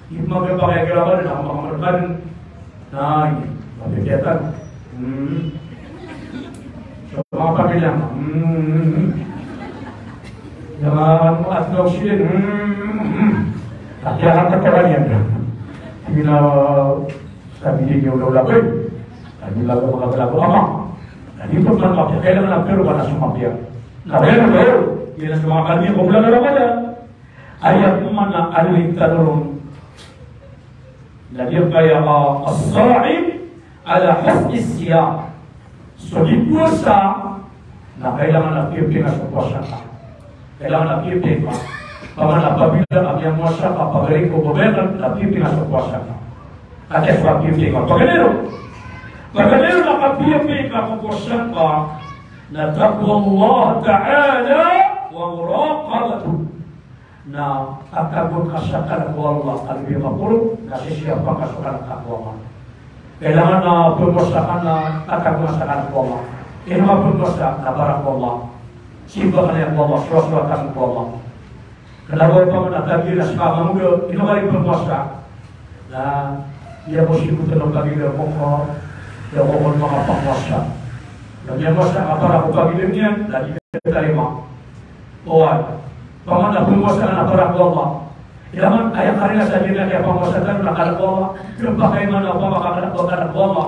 Di man ka pakay ko bolan a makatero. Ay, mabibiyatan. Hmm. So, manga pamilya, hmm. Aya manga, ano, at na oxygen, hmm. At aya manga pamilya. Hindi na, sabi niyo, wala, wala, eh. Sabi nila, wala, wala, wala, ama. Na di pman mapiya, kailangan na pero ka na so mapiya. Na kaya na pero, iyan na so manga kalbi ko bolan a Ramadan. Aya pman a alin tano ron. Na giyangkaya a, as-sa'im ala husni siyam. So di powasa, na kailangan a piyapinga so powasa ka. Kailangan a piyapinga. Paman a pabila a miyamowasa ka, pagari ko babayaan, na piyapinga so powasa ka. Ati so piyapinga. Paganay ron. Paganay ron a kapiyapinga ko powasa ka, na taqwallah ta'ala wa muraqabatuh. Na katagoan ka sa kalk o Allah, kalbi a maporo, na sisiyapa ka so kalk o Allah. Kailangan a pmowasa ka na katagoan ka sa kalk o Allah. Ino ka pmowasa na para ko Allah. Simba ka niyan ko Allah, sowasowat ka ko Allah. Kna ba opama na tagila sa kamangoda, ino ka di pmowasa. Na, iya ko sibotn o pagila ko ko, iya ko kon manga pangowasa. Na miyamowasa ka para ko pagila niyan, na di katarima. Oway, opama na pmowasa ka na para ko Allah. Aya man, aya karina sa dina kiyapangowasa tano na kalk o Allah. Kna ba kay man opama ka kalk o Allah.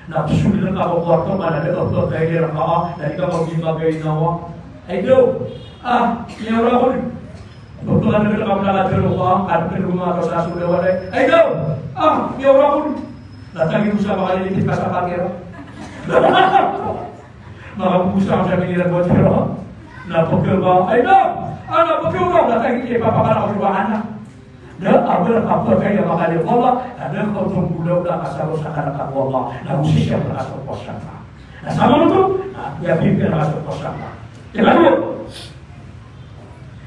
Na psogn ka ko kwarto ka na da a pkailay rka, na di ka mabimagay nawa. Ay daw, ah, niya orakon. Pagpakandagal ka mala ka tero ka, at tero ka mala ka sa suda walay. Ay daw! Ah, niya orakon. Na tagi ko sa makalilipit ka sa kamera. Makapusa ka sa minira ko tero. Na pagkaba, ay daw! Ah, na pagkaba, na tagi ko ipapakala ko ba anak. Na abal ka pagkaya makali ko Allah, na da ka tungkulaw na kasalo sa kalk o Allah. Na usisiya ka sa powasa ka. Na sa mamoto, na iya pipira ka sa powasa ka. Ikadowa.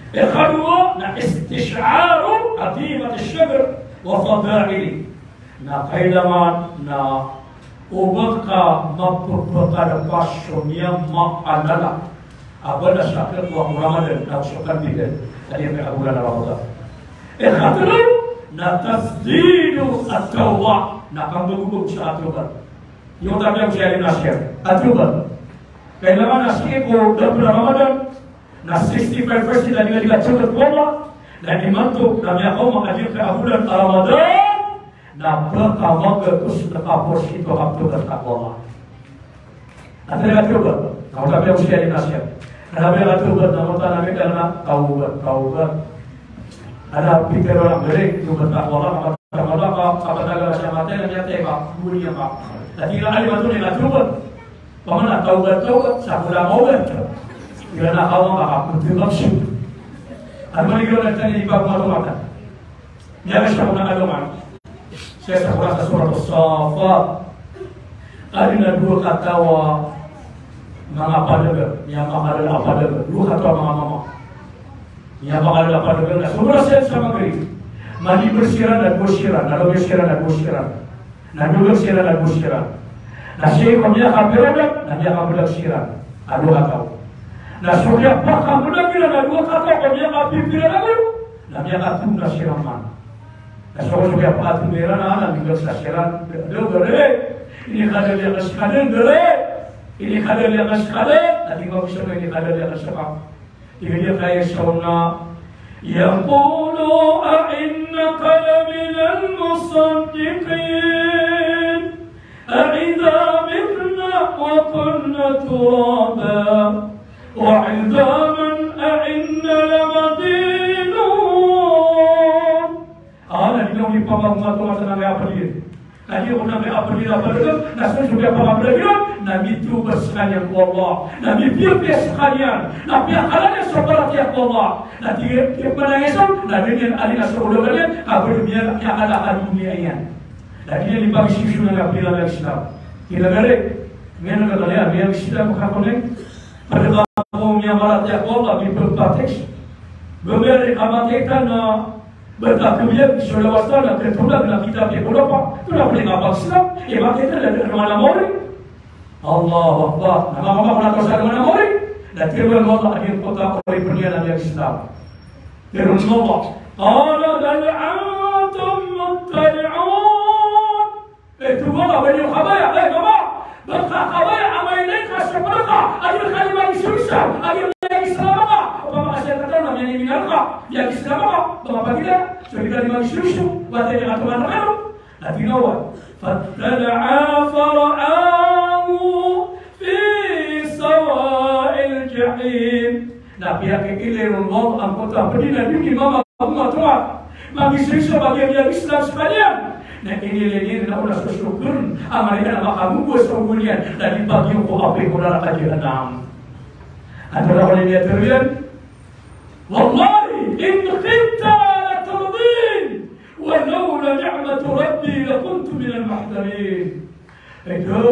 Ikadowa na istish'aru adhimati shukr wa fadailihi. Na kailangan na o ba ka mapepekada pas so miyamaalala a balas a khakowa ko Ramadan na so kalbi ka a di ka kagolan a Ramadan. Ikatlo na tajdidu at-tawbah, na kambagobago sa tawbat. Iyo tabiya ko siya rin na siya. At tawbat. Kailangan na sii ko da pn a Ramadan, na sixty-five percent na di ka di katawbat ko Allah, na imanto na miyakaoma a di ka kagolan a Ramadan, Na pkamagatos na kaporsito a kaptobat a taqwa Allah. Antaa i katobat? Na oto a piyagosaya iyan a siya. Na piyakatobat na oto a namit iyan na tawbat, tawbat. Adn a pitharo iyan a gari, tobat a taqwa Allah, kapatay ka, kapatay ka, siya matay, na miyatay ka, gowani ka. Na tig iyan a alima toni na tobat. Pamana tawbat, tawbat, sa ko da mawbat. Tig iyan a kawan ka, kapatay ka, siya. Ano man i gawii na tani di pagmatomata. Niyan sa ko na alongan. Sii sa Qur'an sa Surat As-Saffat. Adn a dowa kataw a manga padagang, miyamakalala a padagang. Dowa kataw a manga mama. Miyamakalala a padagang. Na so masa iyan sa Maghrib, maniber siran na dowa siran, na dowa siran na dowa siran. Na dowa siran na dowa siran. Na sii ko miyakapira na miyakabelag siran. Na dowa kataw. Na so miyakabelag iran na dowa kataw ko miyakapipira na dowa. Na miyakatlo na siran man. Na so, so miyakatlo iran na, na miyakatlo na siran. Dowa, dowa, dowa. Inikadal iyan a sekadal, dowa. Inikadal iyan a sekadal. Na tig iyan a so inikadal iyan a sekadal. Tig iyan a kaya so na, يقول أإنك لمن المصدقين أإذا متنا وكنا ترابا وعظاما أإنا لمدينون. Ana di na di pamamatomata na miyapadiyan. Na di ko na miyapadiyan a padagang, na so so miyapamabalagiran, na mitobat sekaniyan ko Allah. Na mipiyapiya sekaniyan, na piyakalaya so paratiyaya ko Allah. Na di, di manangisaw, na di niyan alina so ologan iyan, ka baloy niyan, miyakala ka doniya iyan. Na di niyan di pagisoiso na miyapadiyan a Islam. Tig iyan a gari, miyan a gari, miyan a Islam ka ko ni. Padagang ko miyamaratiyaya ko Allah, mipagpateks. Gari ka matay ka na Bata kemiyag so lawas na ketolag na kitab i Qur'an, to na pwede ka pag-Islam, i makita na di ka mana mori. Allahu Akbar. Na mama ko na to sa mana mori. Na tig iyan o Allah a di ko ta oripen iyan a miyag-Islam. Tig iyan o Allah, قال بل أنتم مطلعون. Eh, tig o Allah, ba niyo kabaya, eh, mama, ba ka kabaya a mailay ka so pd ka a di ka di magisoiso a di ka di miyag-Islam ka, opama ka siya kataw na miyag-Islam ka, miyag-Islam ka, ba ka pagila so di ka di magisoiso, ba di ka di miyag-Islam ka. Na tig o Allah, فاطلع فرآه في سواء الجحيم. Na piyakiilay o Allah angkoto a pd iyan a di mama Matoa, magisoiso ba giya miyag-Islam sekaniyan. Na inilay iyan na oras ko so kern a mala iyan a makamogo sa ogo niyan, na di ba giya ko apoy ko naraka Jahannam. Antonaa ko niyan tharo iyan? والله إن كدت لتردين ولولا نعمة ربي لكنت من المحضرين. Ikaw,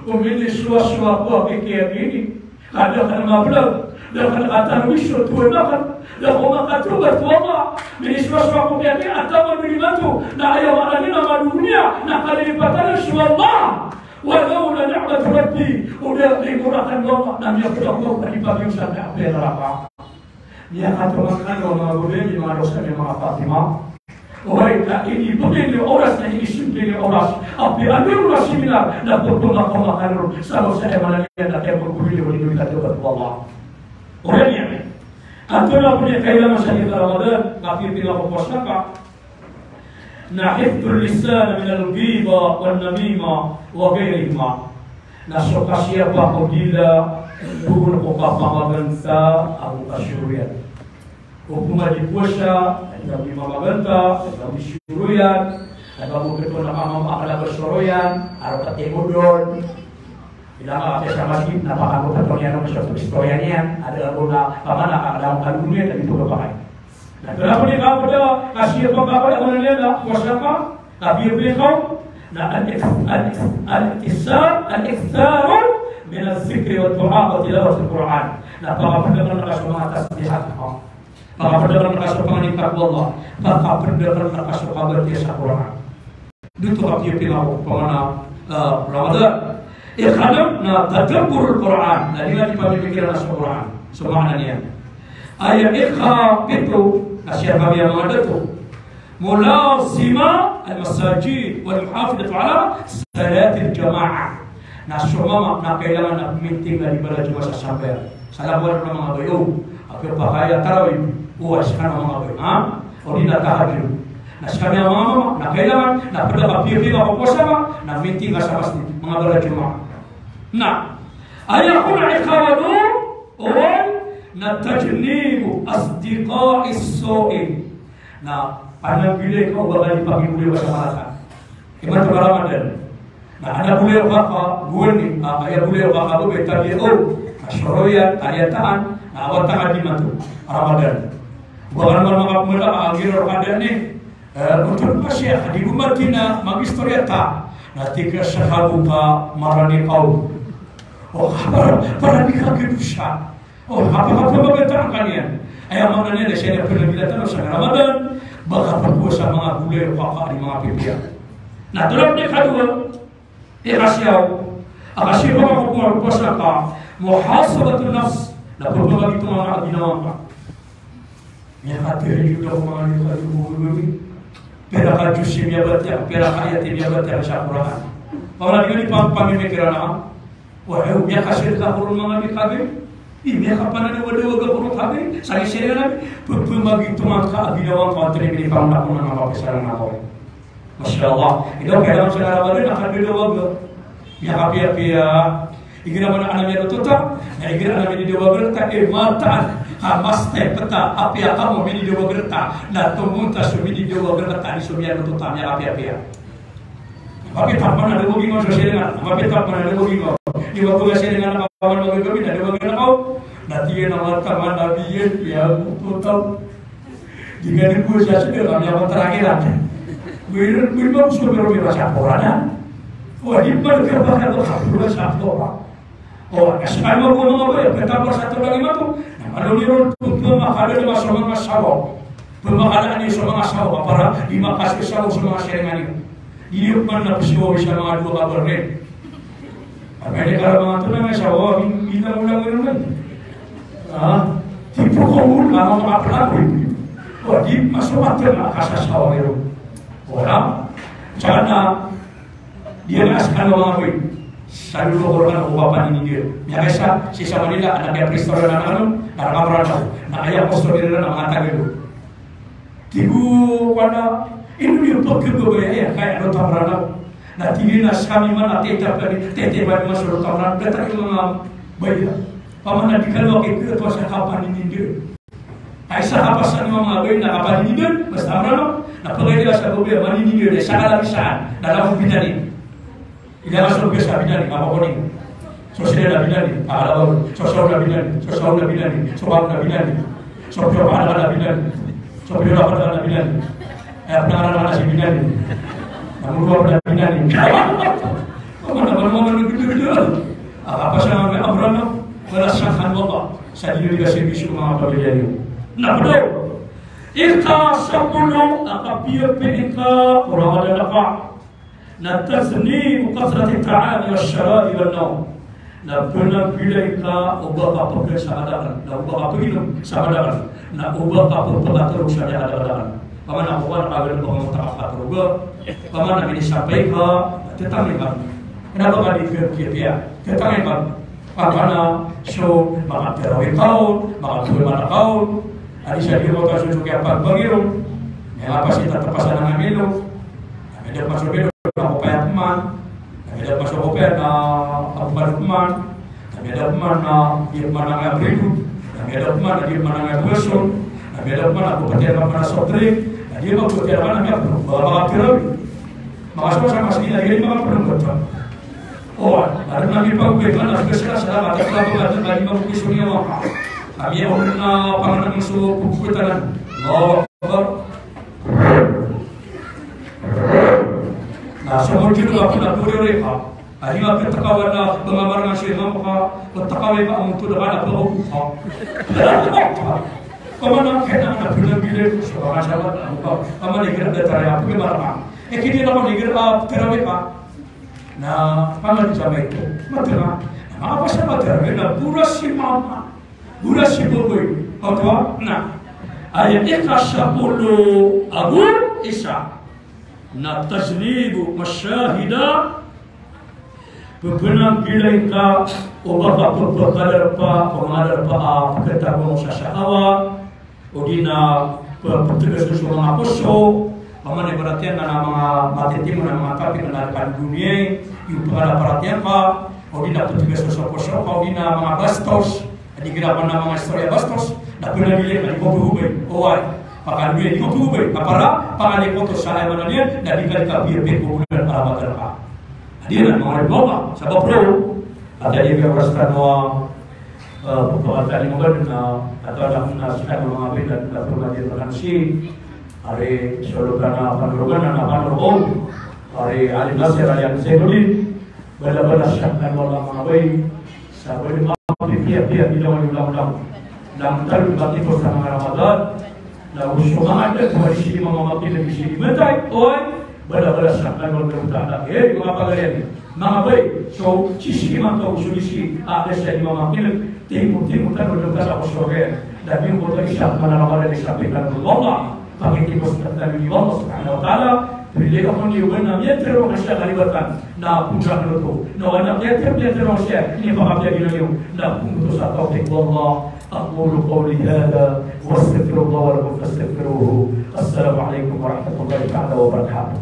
o minisowasowa ko a kikiyagini. Ka da ka mablag, da ka katarwiso, tuwa na ka, da ko makatobat ko Allah. Minisowasowa ko kiyagini, a taman minimato, na aya maana niyan a madoniya, na kalilipatan so Allah. ولولا نعمة ربي, o da a imorakan o Allah, na miyapda ko a di pagiyong sa apiya naraka. Miyakatoman kano a manga gobel, manga dosa, manga Fatima. Oway, na inibegay niyo oras, na inisempay niyo oras. Apiya anda ron a seminar, na pagpemakaoma kano ron. Sa dosa a mala niyan na kaya pagpemili ko niyo katobat ko Allah. Oway niyan. Antonaa bo niyan kailangan sa Ramadan, na pipila ko powasa ka. Na hifdhul lisan minal ghibah wan namimah wa ghairihima. Na so kasiyapa ko dila, doon ko kapamaganta ago kasoroyan. Opama di powasa, na di mamaganta, na di soroyan, na di mamaganta, na di mamaganta, na di soroyan, aro ka timo doon. Ilang ka kaya sa masjid, na pakamoto niyan o sa istorya niyan, anda a bo na pamana ka, anda a kaluluya, na di pagapakay. Na kena bo di ka pd a, kasi a pagkapd a mana niyan na powasa ka, na biyo biyo ka, na al-, al-, al-ikthar, al-iktharu min al-zikri wa du'a wa tilawatil Qur'an. Na pakapendakan ka so manga tasbihat ka. Pakapendakan ka so panganita ko Allah. Pakapendakan ka so kabatiya sa Qur'an. Doto ka piyo pila ko pamana, eh, Ramadan. Ikadam na tadabburul Qur'an. Na di na di pamimikiran so Qur'an. So maana niyan. Aya ikapito, na siya kami a manga dato. Mulazima al-masajid wal muhafadhatu ala salatil jama'ah. Na so mama na kailangan na minting na di bala juma sa sambayang. Sa lawan na manga bayo. Apiya pakaya tarawih. Owa, sekano manga bayo. Ha? O di na tahajjud. Na skami a mama, na kailangan na pd a kapiyapiya ko powasa ka, na minting ka sa masjid, manga bala Jumaat. Na aya kon a ikawato, oway, na tajnibu asdiqai su'i. Na pananggilai ka o ba ka di pakigolawla sa marata. Imanto ka Ramadan. Na adn a bolayoka ka gowani, a, aya bolayoka ka bo ba i tabiya o, na soroyan, tariyataan, na awatan ka di imanto a Ramadan. Ba ka naman manga pmada, a, anggiraw ka dn i, e, oto ka Sheikh, di bo mati na mag-istoriya ta. Na tig ka Sheikh Abu ka marani kaw. O, para, para di ka kadosa. O, kapakapamagata angka niyan. Aya maana niyan na siya niyan pnagilatan o sa Ramadan, ba ka pphowasa manga golayoka ka di manga pipiya. Na tolak di kadowa, ikasiyaw, a kasiyaw a manga pphowasa ka, muhasabatun nafs, na pphamagitongan a ginawa ngka. Miyakatiri ko da ko manga di ka di ko golayoka. Pira ka juz i miyabatiya, pira ka ayat i miyabatiya sa Qur'an. Pamana di ka di pam-, pamimikiran ka. Wa, e, miyakasirka ko ron manga di ka di. I, miyakapanadawadawag ko ron ka di. Sa gisirina, pphamagitongan ka a ginawa ngka, antonaa i minipangonda ko na manga papisaran ako. Masha Allah. Ino kailangan sa Ramadan, na kadadawaga. Miyakapiyapiya. Igira man a anan miyadotota, na igira anan minidawaga rta, e, mataan, ka mastay pta, apiya kamo minidawaga rta, na tomonta so minidawaga rta, di so miyadotota, miyakapiyapiya. Mapita pman a dawagi ngka so siringan, mapita pman a dawagi ngka. Di ba ko siringan na kawan magagawin, na dawagan ako. Na tig iyan a wata man a biyan, iya ko totaw. Di ka di ko sa sida kami ako terakhir. Wira, wira ba ko so miro miro sa porana. Wa di ba ka ba ka ba ka sa porana. O, na skami ko manga baya, ptapar sa tolak imanto. Na malo niyo ron pmakalala so manga sawa. Pmakalala niyo so manga sawa, para di makasawa so manga siringan iyo. Di niyo pman na psiwa sa manga dowa ka barnil. Abay, di ka manga tolak manga sawa, bin-, bilang-ulang-ulang. Ha? Tipo ko manga manga pelaku. O, di masomat na kasasawa iyo. Ora? Sana Di na skano manga boy. Sa lolo ko rkano ko ba paninindg. Miyakaisa, sii sa Manila, anak iya Kristo na anak ano, na raka Mranaw. Na aya ko so diri na manga Tagalog. Tig o kowan a, ino niyo pagkababaya, kaya ano ta Mranaw. Na tig iyan a skami man a titap kami, titap kami man so ta Mranaw. Datar iyo manga baya. Pamana di kano a kikira to sa kapaninindg. Ay sa kapasan o manga baya na kapaninindg, basta Mranaw, na pagari sa gobya maninindg, na isa ka lamisaan, na lamo binani. Ida ka so biyasa binani, kapakoning. So sida na binani, akalabaw. So saw na binani, so saw na binani, so bang na binani. So piyo ka na binani. So piyo ka na binani. Ay, pnangaran ka na si binani. Na muro ka na binani. Pamana ba naman ang gito-gito? Akapasan a Mranaw, wala sa kan wala. Sa di niyo di ka serbisyo ko manga pamilya niyo. Na pd o ikasapolo a kapiyapiya ingka ko Ramadan ka na tajnibu kathrati ta'ami wash-sharabi wan-nawm. Na pnagilai ka o ba ka pkn sa kadakl, na o ba ka piinom sa kadakl, na o ba ka pphakatorog sa miyakadakadakl. Pamana ko kowan a kagalbk a manga pakatorog. Pamana minisampay ka, tetangay ka. Kna ba ka di piyapiya, tetangay ka. Pamana so makatarawi ka on, makatawbat ka on. Adi sa di makasoso kiya pagbangi ron. Miyakapas i tatapasan a milo. Miyada pman so milo na kopaya pman. Miyada pman so kopaya na kapman pman. Miyada pman na di pman na ngaya brido. Miyada pman na di pman na ngaya buwason. Miyada pman na kopaya pman na soft drink. Na di pman kopaya pman na ngaya brido. Baka makatarawi. Makasowa sa masgit na di makapulong ka. O, na di na mipagpagpag na sila sila mata sila pagpagpag na di makapulong ka. Kami ako na panganak so pagpagpag na. Allahu Akbar. Na so mo dito ako na puri-uri ka. Adi nga pagtakawan na pangamarang siya nga maka pagtakaway ka ang tulad ka na pagkakuha. Pamana kaya na pinagbilin ko sa mga sabat na mukha. Pamana igira da tara ya pagkamarang. E kini na ko igira tarawi ka. Na pamana sa may to. Matara. Makapasa matara na buras si mama. Buras si baboy. Oto na. Aya ikasapolo ago isa. Na tajnibu mashahida. Pphanaggilai ka o ba ka pphakadarpa, pphakadarpa a pkatago sa shahawat, odi na pphatigas so manga poso, Manga ibarat iyan na manga matitimo na manga topic na kandoniya, iyo pn a paratiyaya ka, o di na pthiga so soko-soko, o di na manga bastos. Di kira pn a manga istoriya bastos, na pn a di lek a di ko pgobay. Oway, pakandoniya di ko pgobay. Ka para pangalikoto sa aya maana niyan, na di ka di kapiya pkobolan a Ramadan ka. Adi na manga ibarat, sabap roo, ati a di kira oras tano a Eh, pagpakatali mo ba na, eh, atawa na, na sa manga bida na pagmadiyan na kansi, ari solokan a Panorogan, na Panorogon, ari Alim Nasir, ari Alim Zainuddin, bala-bala siya kan wala manga bay, sa bay mapipiya-piya di lawan ulang-ulang. Na mtalo ba tito sa manga Ramadan, na oso manga da ko ari sii manga makilag sii matay, oy, bala-bala sa kan wala manga, eh, manga pagarian. Manga bay, so, sii manga tao, so sii, a, da sa di manga makilag, timo, timo tano da ka sa ko sorga. Da di ko ta isa, mana manga da isa, pagkano Allah, pagkitimo sa tano ni Allah Subhanahu wa Ta'ala, pili ka mo ni wana, miyatero ka sa kalibatan, na puja ko to, na wana, miyatero, miyatero siya, ini pagkapya ginayo, na pumunto sa tawfiq Allah. أقول قولي هذا وأستغفر الله ولكم فاستغفروه. السلام عليكم ورحمة الله تعالى وبركاته.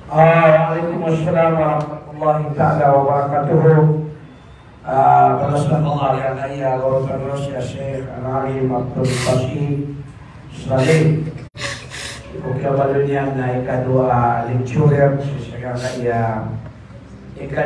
Ah, wa alaikum assalam wa rahmatullahi ta'ala wa barakatuh. Ah, balasan Allah iyan a aya goro tano si Sheikh Al-Alim Abdul Basit Saleh. Ko kiyabaloy niyan na ikadowa a lecturer, sii sa giyangkaya ika-